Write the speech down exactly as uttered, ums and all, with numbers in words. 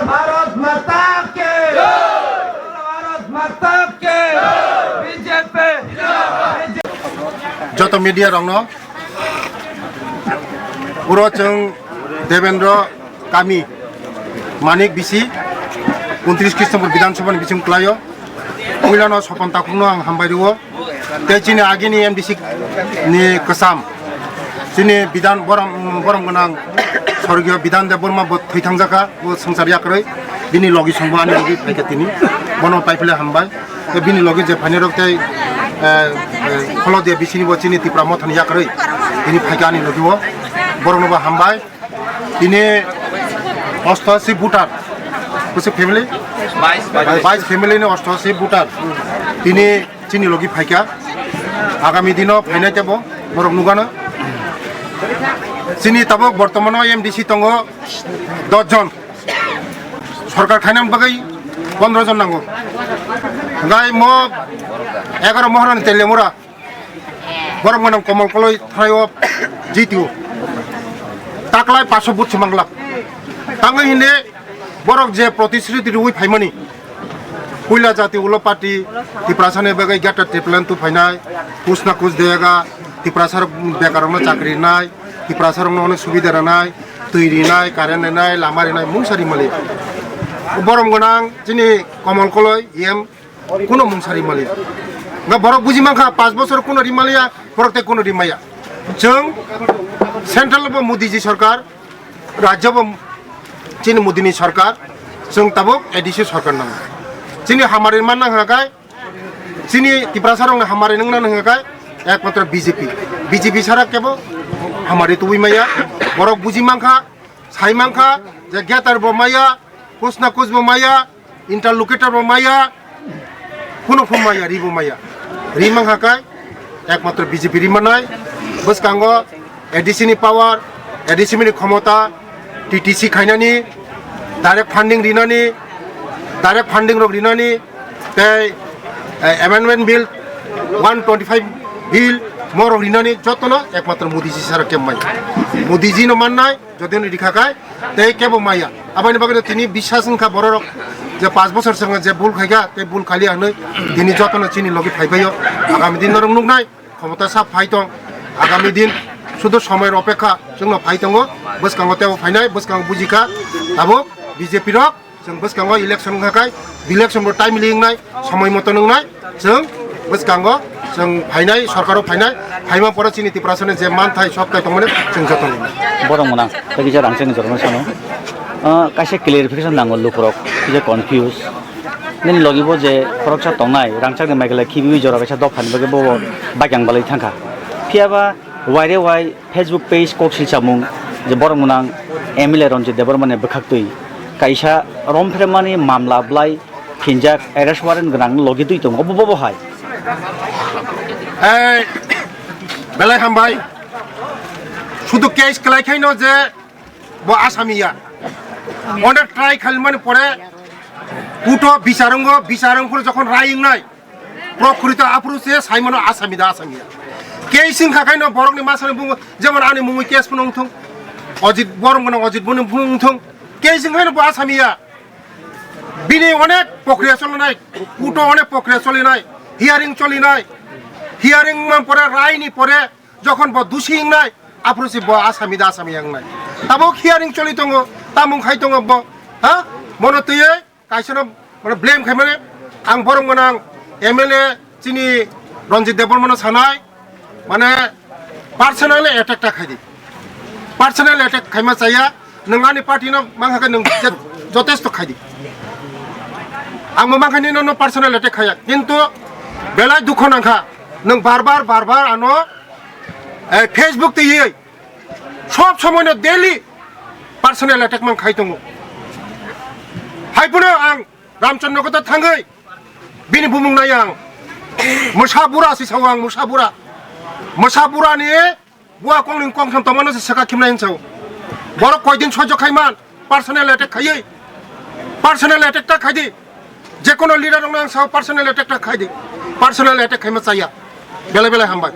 Bharat Mata ki! Bharat Mata ki! B J P! Joto media rokno, uro chwng Devendra kami Manik bisi untris Krishnapur Bidhan Sabha ni bising kwlaio. Puilano Sopon Takhukno ang hambai rwo. Tei chini agini M D C ni kwcham, chini Bidhan borom, borom gwnang Sorgiyo Bidhan Debbarma bo thwi thangjakha, bo swngchar yakrwi. Bini logi songbo ani logi phaikha tini. Bono paiphile hambai. Tei bini logi je phainai rok tei, eh, eh, Kholodia bisini bo chini Tipra Mothani yakrwi tini phaikha ani logi o. Borokno bo hambai. Tini osto asi voter. Kusi family? Bais, bais. Bais family ni osto asi voter. Tini chini logi phaikha. Agami dino phainai tebo norok nugano. Chini tabuk bortomano M D C tongo dos jon. Sorkar khainani bagwi pondro jon nango. Gai mo egaro mohorani Teliamura. Borok gwnang Komol Koloi thaio jitio. Taklai paso but se manglak. Tangwi hinde borok je protisruti rwi phaimani. Puila jati ulo party Tiprasani bagwi gata Triplan tu phainai. Kusna kus dega Tiprasa rok bekarokno chakri rinai. Tiprasa rokno onek subida rinai. Twi rinai, current rinai, lama rinai, mungsa rimali. Borom gwnang chini Komol Koloi, yem Kuno mungsa rimaliya. Nga borok buji mankha, panch bochor kuno rimaliya, borok tei kuno rimaya. Chwng central bo Modi ji sarkar, rajya bo chini Modi ni sarkar, chwng tabuk A D C sarkar nango. Chini hamari man nang hakai, chini Tiprasa rok hamari nang nang hakai, ekmatro B J P. B J P sara kebo hamari tubui maya, borok buji mankha, sai mankha, je getar bo maya, kusna kus bo maya, interlocutor bo maya, phunu phun maya, ri bo maya. Ri mang hakai, ekmatro B J P ri manai, bwskango A D C ni power, A D C ni khomota, T T C khainani, direct funding rinani, direct funding rok rinani, tei, eh, amendment bill, one twenty-five bill, morok rinani jotono ekmatro Modi ji sara kembai. Modi ji no mannai, jodi no rikha kai, tei kebo maya. Aboni bagwi no tini biswas wngkha bororok je panch bochor swngo je bul khaikha, tei bul khali hinwi tini jotono chini logi phaibaio. Agami din norok nuknai, khomota sa phai tong. Agami din sudu somoy opekha chwngno phai tongo. Bwskango tebo phainai, bwskango bujikha. Tabuk B J P rok chwng bwskango election wngkha kai, election bo timely wngnai, somoy moto wngnai. Chwng bwskango chwng phainai, sorkaro phainai, phaima pore chini Tiprasani je manthai sokthai tongmani chwng joto linai. Borok mwnang, tei kisa rangchakni jorano sano. Ah, kaisa clarification nango lukurok, kisa confuse. Nini logi bo je khoroksa tongnai, rangchakni Meghalaya khibiwi jora kaisa dophani bagwi bo baikang balai thangkha. Phiyaba waire wai Facebook page kok silchamung je borok mwnang M L A Ranjit Debbarmani bwkhaktwi kaisa romphemani mamla bwlai phinjak, arrest warrant gwnang logi twi tongo, obo bobo hai. Ei, belai hambai. Sudu case kwlai khaino je bo asami ya. Onek try khalimani pore kuto bicharongo, bicharongo jokhon rai wngnai, prokrito aphuru se saimano asami da asami ya. Case wngkha khaino borokni masani bungo, jemon ani mungwi case phano wngthung, Ajit, borom gwnang Ajit boni phano wngthung, case wngkha khaino bo asami ya. Bini onek pokriya cholinai, kuto onek pokriya cholinai, hearing cholinai, hearing man pore, raini pore, jokhon bo dusi wngnai, aphuru se bo asami da asami wngnai. Tabuk hearing choli tongo, tamung khai tongo bo, ha? Bono twiwi kaisano, mane, blame khaimani, ang borom gwnang M L A chini Ranjit Debbarmano sanai, Mane personal attack ta khaidi. Personal attack khaima chaya, nwng ani party no mangkha khe nwng je-, jotesto khaidi. Ang bo mangkha nino no personal attack khaya. Kintu belai dukho nangkha. Nwng bar bar, bar bar ano, eh, Facebook twi sob somoi no daily personal attack man khai tongo. Hai phano ang Ramchandra kota thangwi bini bumung nai ang. Mwsa bura si sao ang, mwsa bura. Mwsa bura ni bua kong ning kong tham tongmano se saka khimnai hinsao. Borok koidin sojo khaiman, personal attack khaiwi. Personal attack ta khaidi. Jekono leader rok nang sao personal attack ta khaidi. Personal attack khaima chaya. Belai belai hambai.